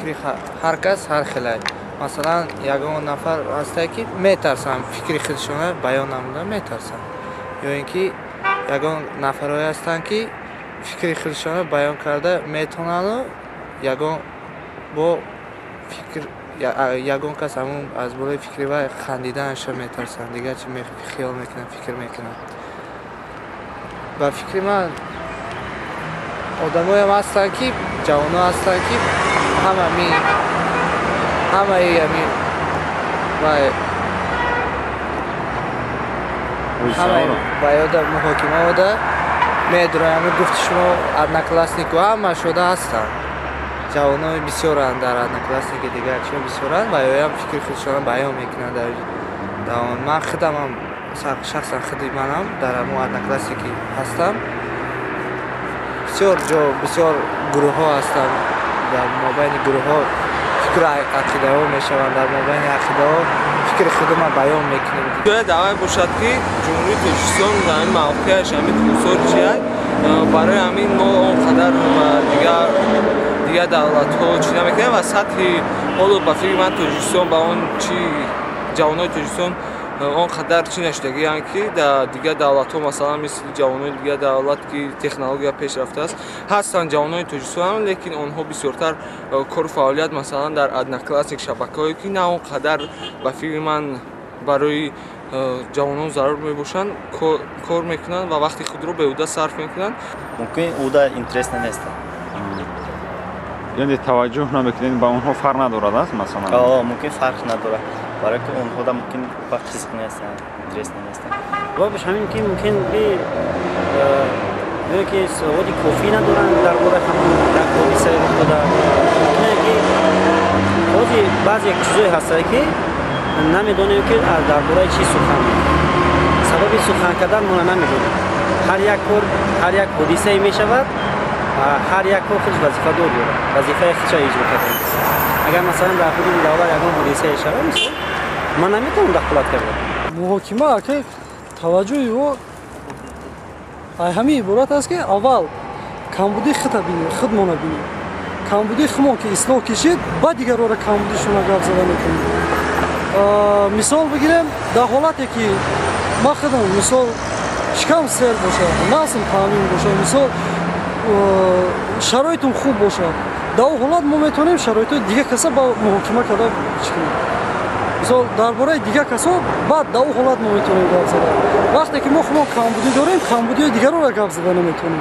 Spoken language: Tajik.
Фикри ҳар кас ҳар хелай. Масалан, ягон нафар ҳастае, ки метарсанд, фикри худшона баён намуда метарсанд. Ё ин ки ягон нафарҳое ҳастанд, ки фикри худшона баён карда метавонанду ягон бо фикр ягон кас ҳамун аз болои фикри вай хандиданаша метарсанд, дигар чи хиёл мекунанд, фикр мекунанд. Ба фикри ман одамоям ҳастанд, ки ҷавонон ҳастанд, ки ҳамаи ҳамин вай ҳамаи ба ёда муҳокима ода медуранд. Ҳамин гуфти шумо, однокласснику ҳама шуда ҳастанд. Ҷавонои бисёранд дар одноклассники, дигар чиҳо бисёранд ва ёям фикри худшона баён мекунанд. Дар ман худамам, шахсан худи манам дар ҳамон одноклассники ҳастам. Бисёр ҷо бисёр гурӯҳҳо ҳастанд. Дар мобайни гурӯҳҳо фикру ақидаҳо мешаванд, дар мобайни ақидаҳо фикри худама баён мекунем. Бояд аввал бошад, ки Ҷумҳурии Тоҷикистон дар ҳамин мавқеаш, ҳамин курсор чиад, барои ҳамин мо он қадар ба дигар давлатҳо чӣ намекунем ва сатҳи ҳоло ба фикри ман Тоҷикистон ба он чи ҷавонои Тоҷикистон он қадар чӣ нашудагианд, ки дар дигар давлатҳо, масалан, мисли ҷавонои дигар давлат, ки технология пеш рафтааст, ҳастанд ҷавонои Тоҷикистон, лекин онҳо бисёртар кору фаъолият, масалан, дар одноклассник шабакаҳое, ки на он қадар ба фикри ман барои ҷавонон зарур мебошанд, кор мекунанд ва вақти худро беҳуда сарф мекунанд. Мумкин уда интересно нест. Яъне таваҷҷӯҳ намекунед ба онҳо, фарқ надорад аст, масалан? Мумкин фарқ надорад, барои ки онҳода мумкин вақт қизиқ нест, интересно нест. Ҷавобаш ҳамин ки мумкин ки ё ки саводи кофӣ надоранд дар бораи ҳамон як ҳодисаи рух дода. Мумкине ки ҳозир баъзе чизое ҳастанд, ки намедонем, ки дар бораи чӣ сухан мекунем. Сабаби сухан кардан мо намедонем. Ҳар як кор, ҳар як ҳодисае мешавад, ҳар як кор худаш вазифадор дорад, вазифаи худша иҷро кардан. Агар масалан дар ҳудуди давлат ягон ҳодисае шавад, мисол, ман наметавонам дахолат карда. Муҳокима ки таваҷҷӯҳи ӯ ҳамин иборат аст, ки аввал камбудии худта бинем, худмона бинем. Камбудии худмон ки ислоҳ кишид, баъд дигарора камбудишона гап зада метавонем. Мисол бигирем, дар ҳолате ки ман худам, мисол, шикам сер бошад, насл таъмин бошад, мисол, шароитум хуб бошад, дар он ҳолат мо метавонем шароитҳои дигар каса ба муҳокима карда чӣ кунем. Мисол, дар бораи дигар касо баъд дар он ҳолат мо метавонем гап зада. Вақте ки мо худмон камбудӣ дорем, камбудиҳои дигарора гап зада наметавонем.